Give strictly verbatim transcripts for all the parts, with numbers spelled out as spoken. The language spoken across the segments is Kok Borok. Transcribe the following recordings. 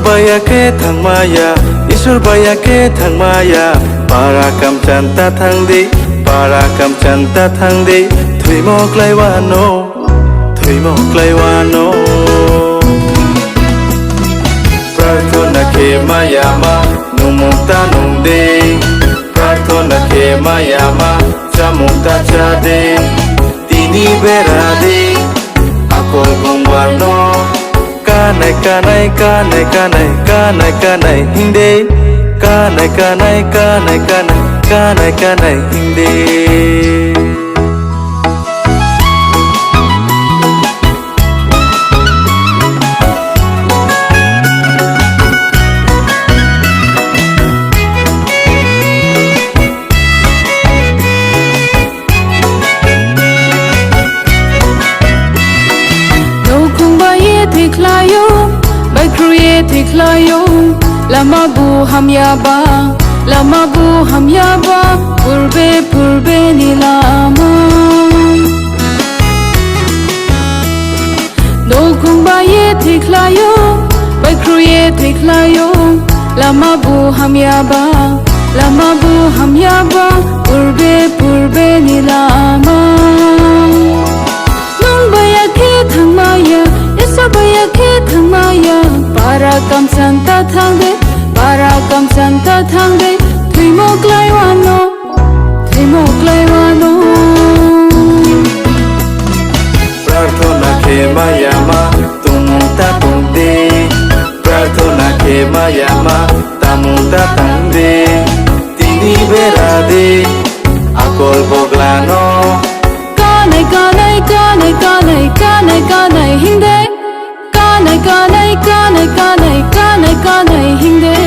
Baya khe thangmaya, Isor baya khe thangmaya, para kamchan ta thangdi, para kamchan ta thangdi, thwimo klaiwano, thwimo klaiwano. Prarthona khe maya ma, nungmung ta nungdi, prarthona khe maya ma, chamung ta chadi, tini beradi, akol gongbarno. Kanai, kanai, kanai, kanai, kanai, kanai, hingde. Kanai, kanai, kanai, kanai, kanai, kanai, hingde. Noukhung bai ye thwi khlaio, bai khruye thwi khlaio, lama bu hamya ba, lama bu hamya ba, purbe, purbe ni lama. Noukhung bai ye thwi khlaio, bai khruye thwi khlaio, lama bu hamya ba, lama bu hamya ba, purbe, purbe ni lama. Nung baya khe thangmaya, Isa baya khe thangmaya, para kamchan ta thangde, para kamchan ta thangde, thwimo klaiwano. Thwimo klaiwano. Prarthona khe maya ma, tongmung ta tongdi. Prarthona khe maya ma, tamung ta tangdi. Tini beradi, akol boglano. Kanai, kanai, kanai, kanai, kanai, kanai, hingde. Kanai, kanai, kanai, kanai, kanai, kanai, hingde.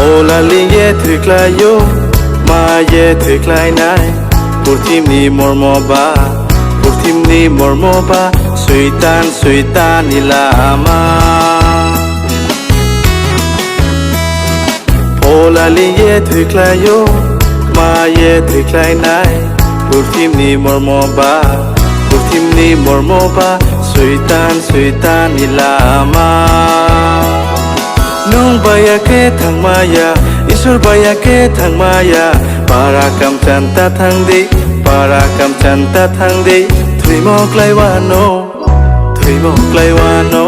Ola liye thwiklaio, ma ye thwiklainai. Purthimni mormo ba, purthimni mormo ba, Soitan, Soitanni lama. Pholali ye thwiklaio, ma ye thwiklainai, purthimni mormo ba, purthimni mormo ba, Soitan, Soitanni lama. Nwng baya khe thangmaya, Isor baya khe thangmaya, para kamchan ta thangdi, para kamchan ta thangdi, thwimo klaiwano, thwimo klaiwano.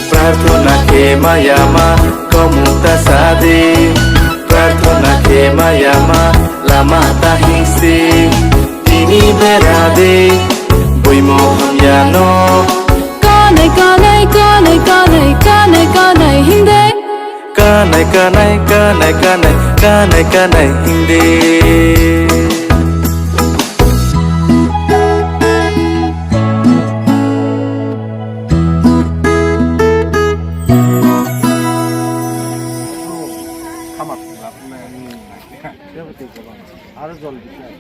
Prarthona khe maya ma, komung ta sadi, prarthona khe maya ma, lama ta hingsi. Tini beradi, buimo hamyano. Kanai, kanai, kanai, kanai, kanai, kanai, hingde. Kanai, kanai, kanai, kanai, kanai, kanai, hingde. Aro jol bisai.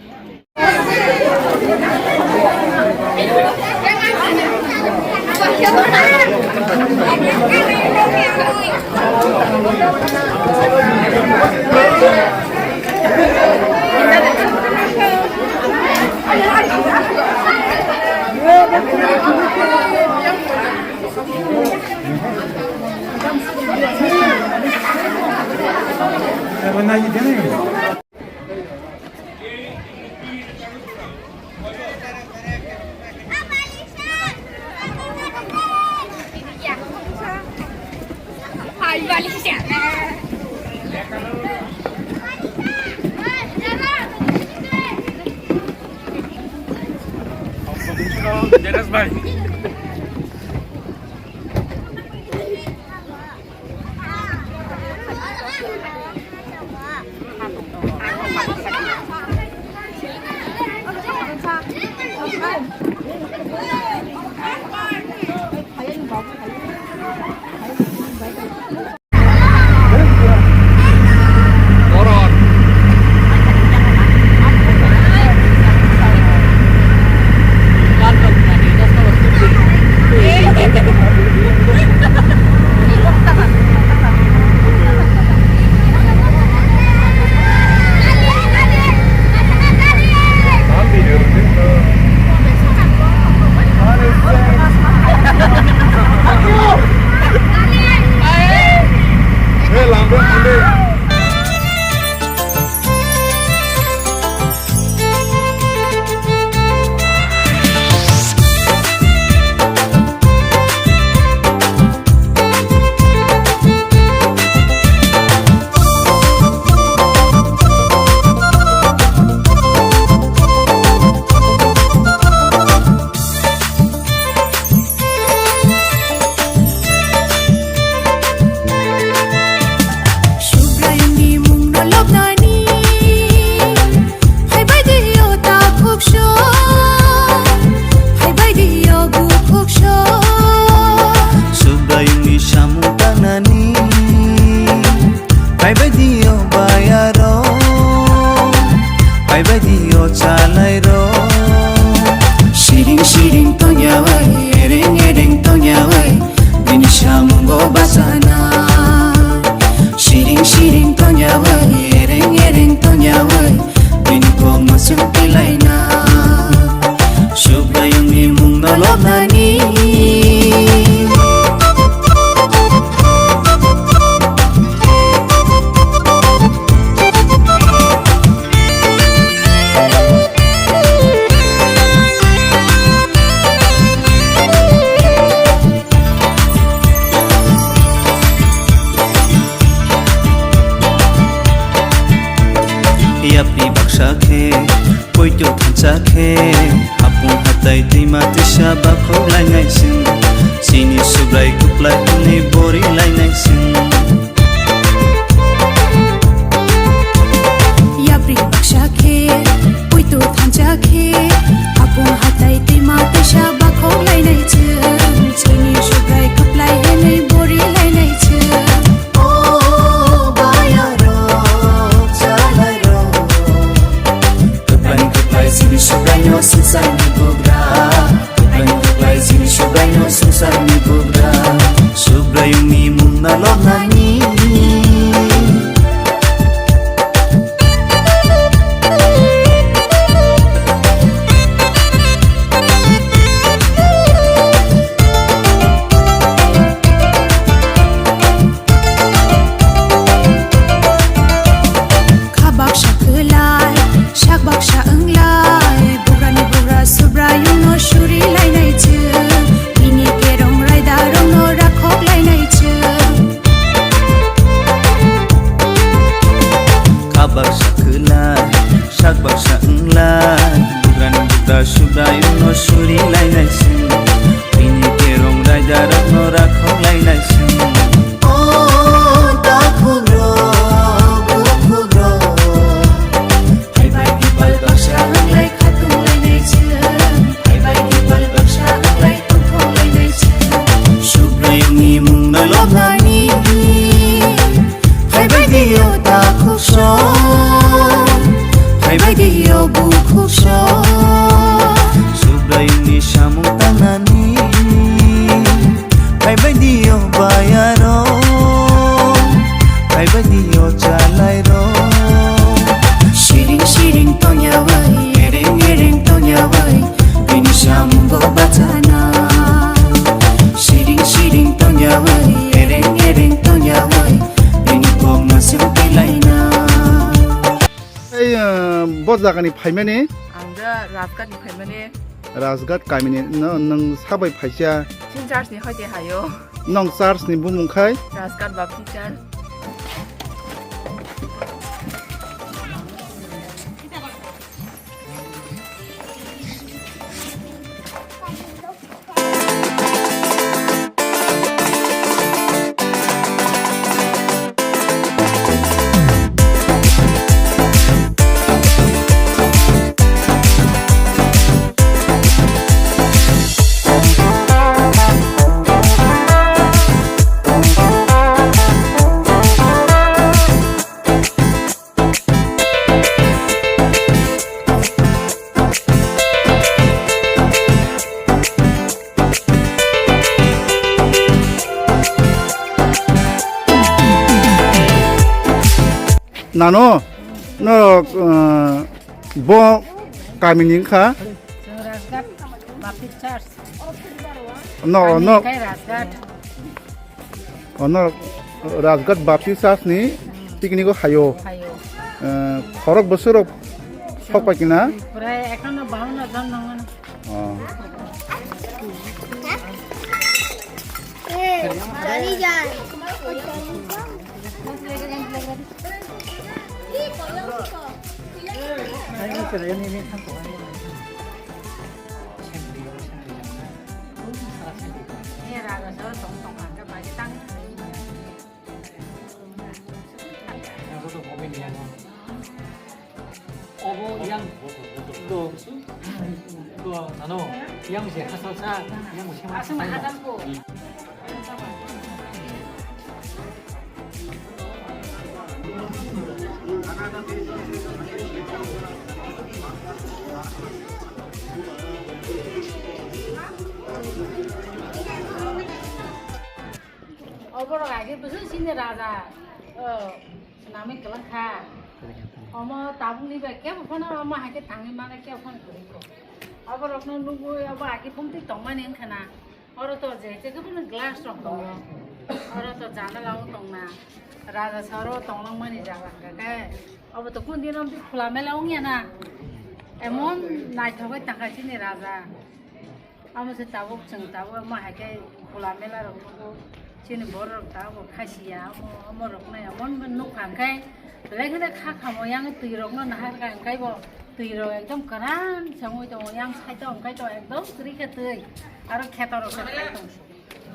Jelas, bhai. Subraiyungni samung tangnani phaibaidi o bayaro, phaibaidi o chalairo. Siring siring tongyawi, ereng ereng tongyawi, bini samungo bachana. Siring siring tongyawi, ereng ereng tongyawi, bini kokno chwng tilaina. Subraiyungni mungno lobnani. Yapri baksa khe, poito thansa khe, hapung hatai twima twisa bakhok lainai chwng. Chini Subrai kwplai hwnwi bori lainai chwng. Yapri baksa khe, poito thansa khe, hapung hatai twima twisa bakhok lainai chwng. Chini Subrai kwplai hwnwi bori lainai chwng. O bayarok, chalairok, kwplai kwplai chini Subraino swngcharni bugra. Kwplai kwplai chini Subraino swngcharni bugra. Subraiyungni mungno lobnani. Kha baksa kwlai, sak baksa wnglai, bugrani bugra Subraiyungno suri lainai chwng, bini kerong raidarokno rakhok lainai chwng. Kha baksa kwlai, sak baksa wnglai, bugrani bugra Subraiyungno suri lainai chwng, bini kerong raidarokno rakhok lainai chwng. O takhukrok, bukhukrok, phaibai dipal baksa wnglai khatung lainai chwng, phaibai dipal baksa wnglai tongthok lainai chwng. Subraiyungni mungno lobnani. Phaibai di o takhuk song, phaibai di o bukhuk song. Subraiyungni samung tangnani. Phaibai di o bayaro, phaibai di o chalairo. Siring siring tongyawi, ereng ereng tongyawi, bini samungo bachana. Siring siring tongyawi, ereng ereng tongyawi, bini kokno chwng tilaina. Ei, eh, bo jagani phaimani? Ang da Rajghat ni phaimani. Rajghat kamini, no, nwng sabai phaisa? Chini church ni hoite hayo. Nwng church ni bumung khai? Rajghat Baptist Church. Nano, no, uh, bo kamini wngkha? Chwng Rajghat Baptist Church. No, no. Kami khe Rajghat. Ono Rajghat Baptist Church ni picnic o hayo. Hayo. Eh, khorok bwswk rok sok pai kina? Prai ekhono bahanno jon nangmano. Oh. Obo yang dok su. Ko, ano, yang se hasal sa, yang se Asam hasal ko. Oborok age bwswk chini raja, o, swnamwi kwlwng kha. Omo tabukni bai kebo phano omo hai khe tangwi mano kebo phano kwrwi kho. Oborokno nugwi obo age phungtwi tongmani wngkha na. Oro to je je khe phano glass rok tongo. Oro to janala o tongna. Raja sa oro tonglangmani jaga hwnkha khe. Obo to kundino khula mela wngya na. Emon naithogwi tangkha chini raja. Amo se tabuk chwng tabuk amo hai khe khula mela rok nugo. Chini borok rok tabuk khasiya amo, amo rok nai amo nukha hwnkhe belai kheno kha khamo yang twi rok no nahar kha hwnkhe bo twi rok ekdom kwran se wngwi tongo yang side o hwnkhe to ekdom kwrwi khe twi aro kheto rok khe khai tong.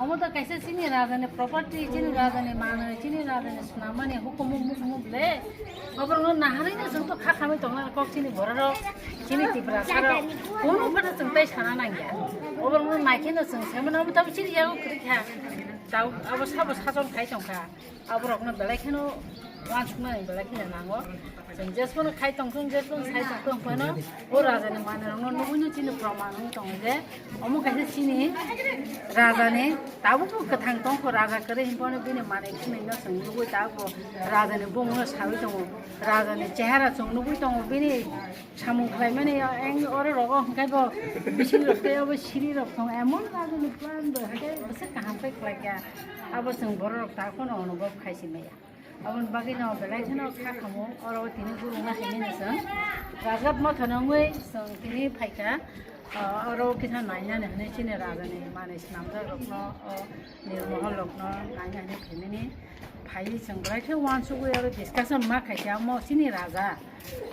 Omo to kaisa chini raja ni property, chini raja ni manwi, chini raja ni swnam mani hukumu mukumu ble. Oborok no naharwi no chwng to kha khamwi tongna kok chini borok rok, chini Tiprasa rok. Kono phano chwng tai sana nangya. Oborok no naikhe no chwng sai mano obo tabuk chini yago kwrwi kha. Tau abo sabo sajon khai tong kha. Aborokno belai kheno uansuknani belai kheno nango. Chwng jesbono khai tongthung, jesbono sai tongthung phano o rajani manwirokno nugwino chini proman wng tongo je omo kaisa chini rajani tabukbo kwthang tongkho, raja kwrwi hinphano bini manwi khwnwino chwng nugwi tabukbo rajani bumungno sawi tongo, rajani chehara chwng nugwi tongo, bini samung khlaimani eng oro rogo hwnkhe bo bising rok tei obo siri rok thong emon rajani plan bo hwnkhe bwswk kaham khe khlaikha. Abo chwng borok rok ta phano onobhob khai si maya. Aboni bagwi no belai kheno kha khamo, oro tini gurung ma simi no chwng rajab motha nangwi chwng tini phaikha, ah, oro kisa nainani hwnwi chini rajani manwi swnamjak rokno, o nirmohor rokno naina hwnwi phaimani phaiwi chwng belai khe uansugwi oro discussion ma khaikha omo chini raja.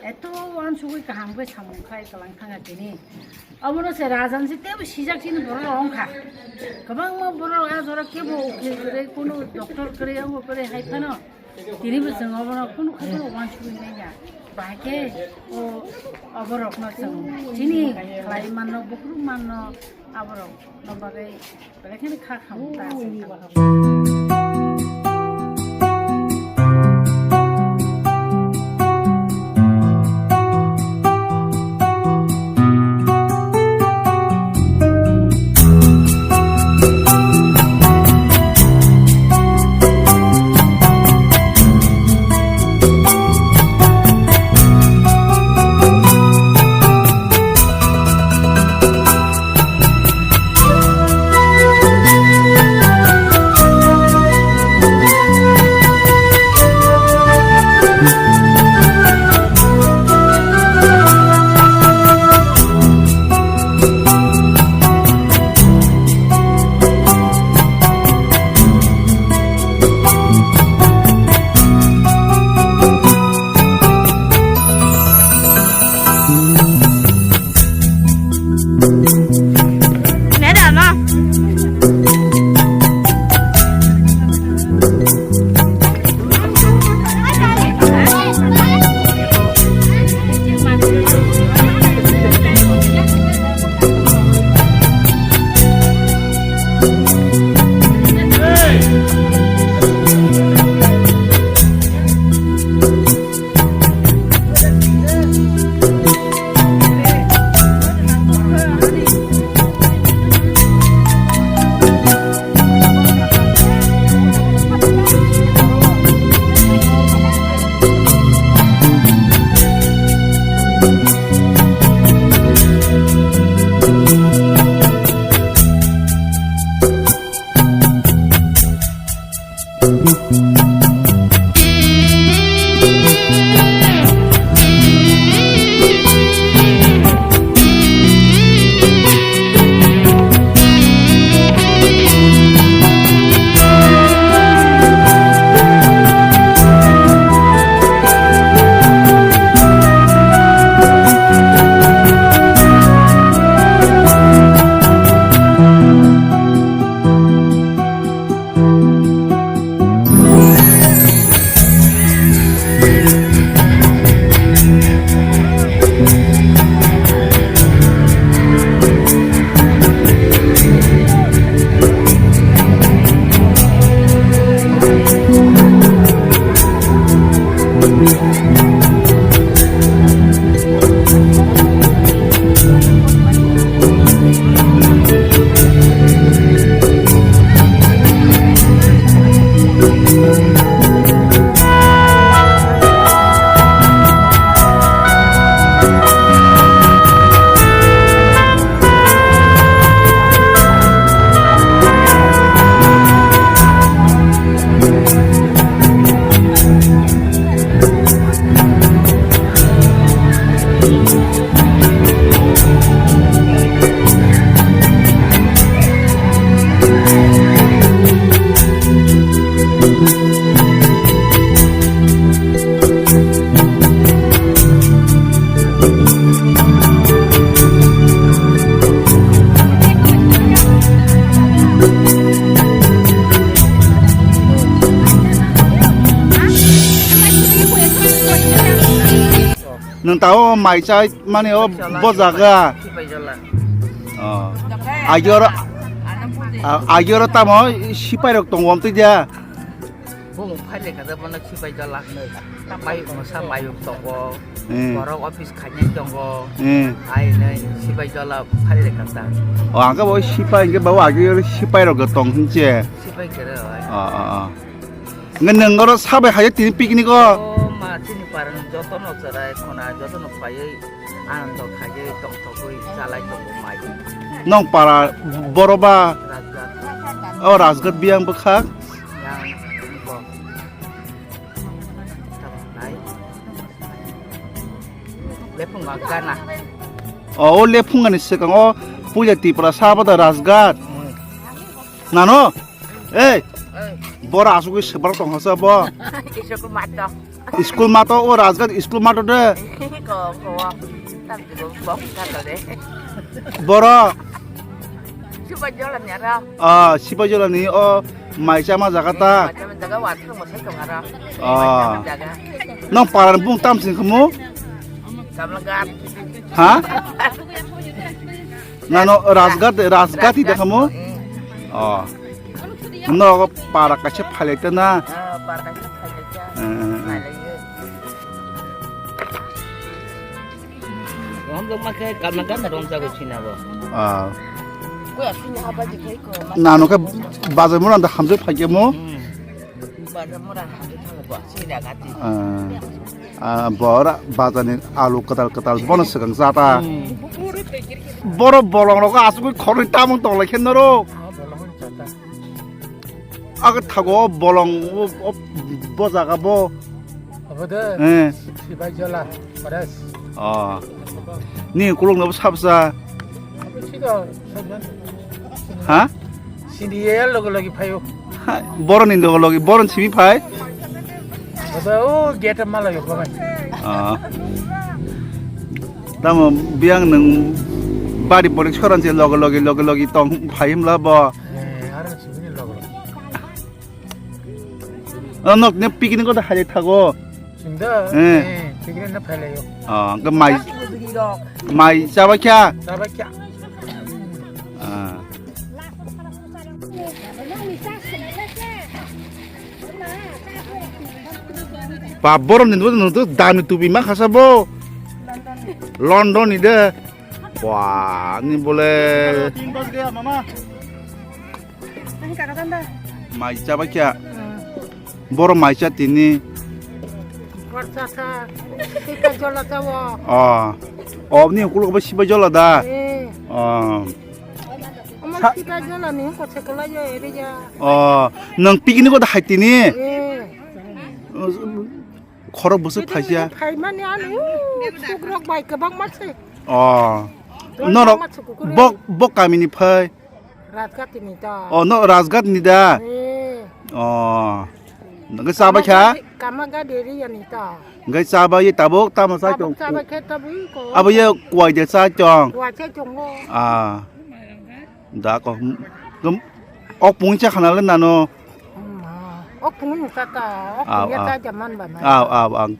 Eto uansugwi kaham khe samung khai kwlang thangkha tini. Obono se raja ni se tebo sijak chini borok rok wngkha. Kwbangma borok rok a jora kebo ukil kwrwi, kunu doctor kwrwi, abo kwrwi hai phano tini bo chwng obono kunu khe uansugwi manya. Bahai khe o oborokno chwng chini khlai manno, bukruk manno, aborokno bagwi. Belai kheno kha khamung ta aswk kha. Tao mai chai mani o bo jaga. Sipai jola. Oh. Agi oro, a-, agi oro tamo sipai rok tongo amtwi dia. Bung phai le kada bono sipai jola. Mayuk mosa mayuk tongo. Hmm. Borok office khainai tongo. Hmm. Ai nai sipai jola phai le kada. Oh, angka bo sipai, angka bo agi oro sipai rok tong hinche. Sipai kere oi. Oh, oh, oh. Nge nang oro sabai hai tini picnic o. O ma chini parang joto no cherai khona joto no phaiwi anando khaiwi tongthogwi chalai tongo mai. Nong para boro ba? Rajgat. O Rajgat biyang bwkhak. Yang bo. Nai. Lephung gana. O, o lephung gani swkang o puja Tripura sabo da Rajgat. Hmm. Nano? Ei, boro asugwi sebar tong hasa bo. Isuk mato. School mato o Rajgat school mato de. Ko, ko. Tam tu bok kata de. Boro. Sipai jola ni ara. Ah, sipai jola ni o mai chama jaga ta. Mai chama jaga wa tu mo sai tong ara. Ah. Mai chama jaga. Nong paran bung tam sing kemu? Kamlagat. Ha? Nano Rajgat, Rajgat hi Rajgat, dekhamu? Hmm. Oh. Nogo para kaisa phailai ta na? Ah, para kaisa phailai ta. Hmm, hmm, hmm. Phailai yo. Romjak ma khe Kamlagat romjago sina bo. Ah. Koi asini haba di khai ko. Nano khe bazar mura da hamjak phaikhe mo? Hmm. Bazar mura hamjak thang bo, sini da gati. Ah. Ah, bora bazarni alu kwtal kwtal bono swkang jata. Hmm. Boro bolong rok asugwi khorwi tamung tong lai khe norok. Oh, bolong jata. Aga thago bolong o, o, bo jaga bo. Abo de. Eh. Sibai jola, pares. Oh. Ni kulung no sabsa. Abo sido, sabsa. Ha? Sini ye logo logi phayo. Ha, boroni logo logi, boron simi phai. Baba, o gate ma logi phabai. Ah. Tamo biang nung bari borik soran se logo logi, logo logi tong phai himla bo. Eh, aro sini logo logi. O nok ne picnic ko da hai thago. Singda, Eh. eh, picnic na phai layo. Ah, ke mai, mai chaba kya? Chaba kya? Ah. Ba, borom ni nungkha, nungkha, dami tupi ma khasa bo. London ni de. Wah, ni bole. Mai chaba kya? Boro mai cha tini. Khorsa sa, sita jola chawo. Oh. Oh, ni ukulok ba siba jola da. Eh. Oh. Omo Sa- sita jola ni ko se kola yo ere ya. Oh, nang picnic ko da hai tini. Eh. Khorok bwswk phaisa. Phaimani ani, uh, sukrok bai kwbangma se. Oh. Norok bok, bok kamini phai. Rajghat ni ta. Oh, no, Rajghat ni da. Eh. Oh. Nang chaba kha? Kamaga deri yani ta. Ngai chaba ye tabuk tamo sai tong. Chaba khe tabuk ko. Abo ye kwai de sai tong. Kwai sai tong. Ah. Da ko. Gum. Ok pung cha khana le nano. Ok pung cha ta. Ok pung cha jaman ba na. Aw, aw, ang.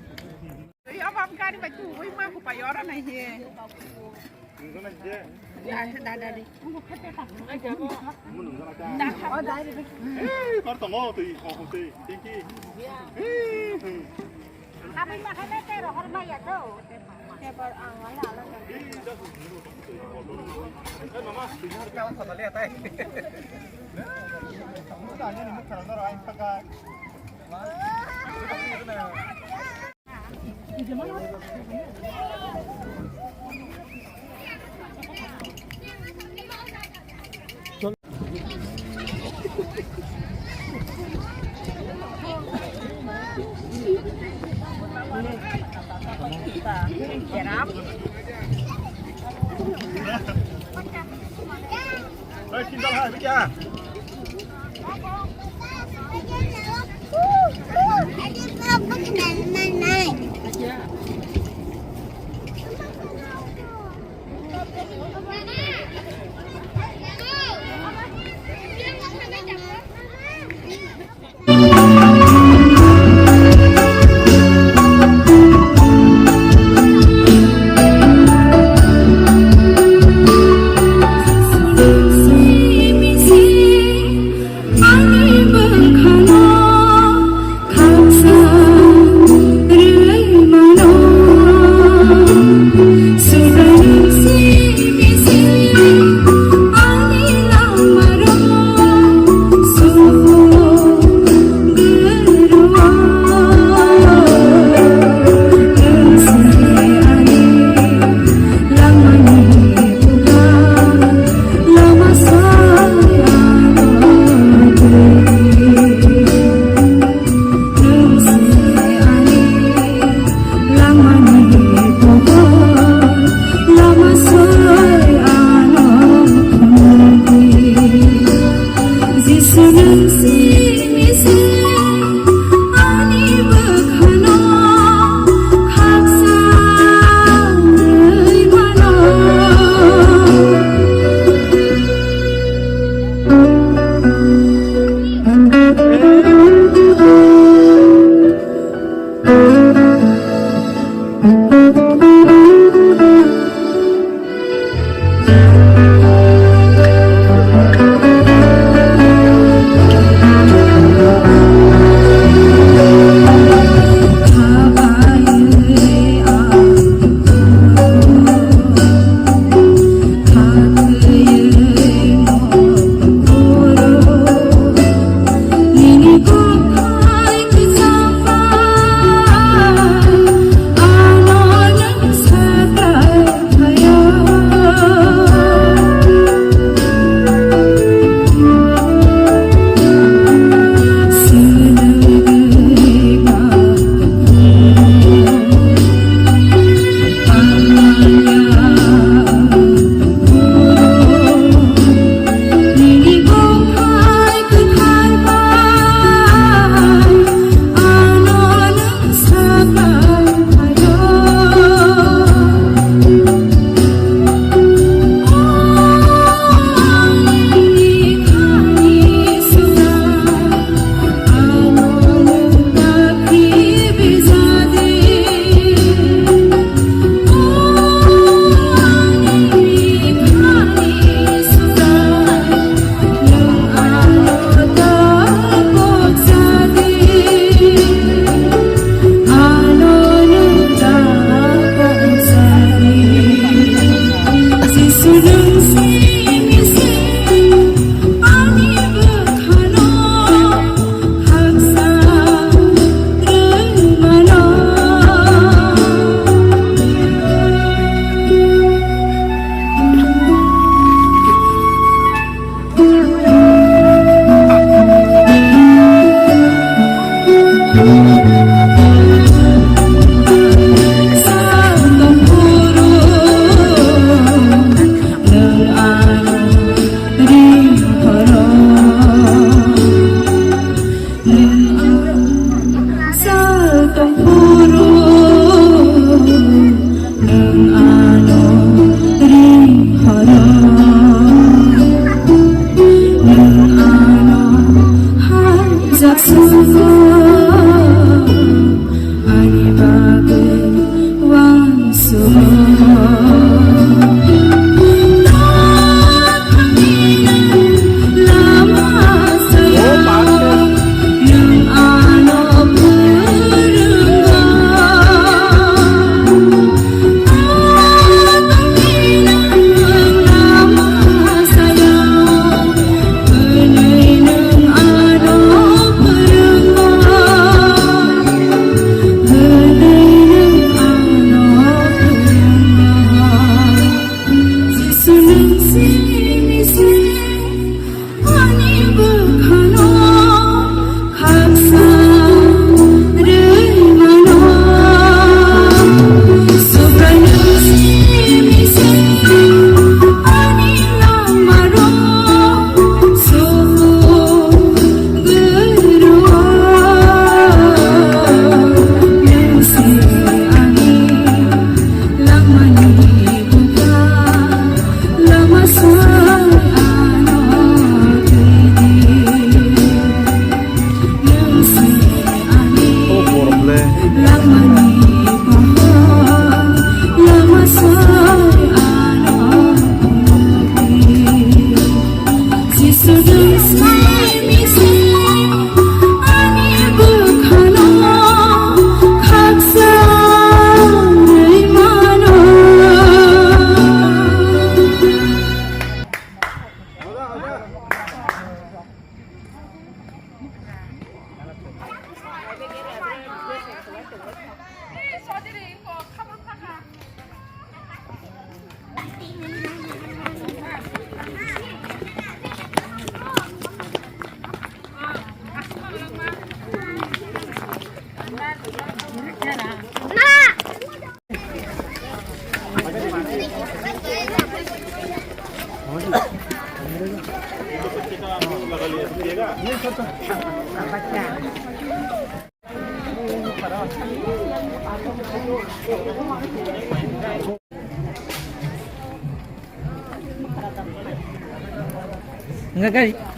Enggak, guys.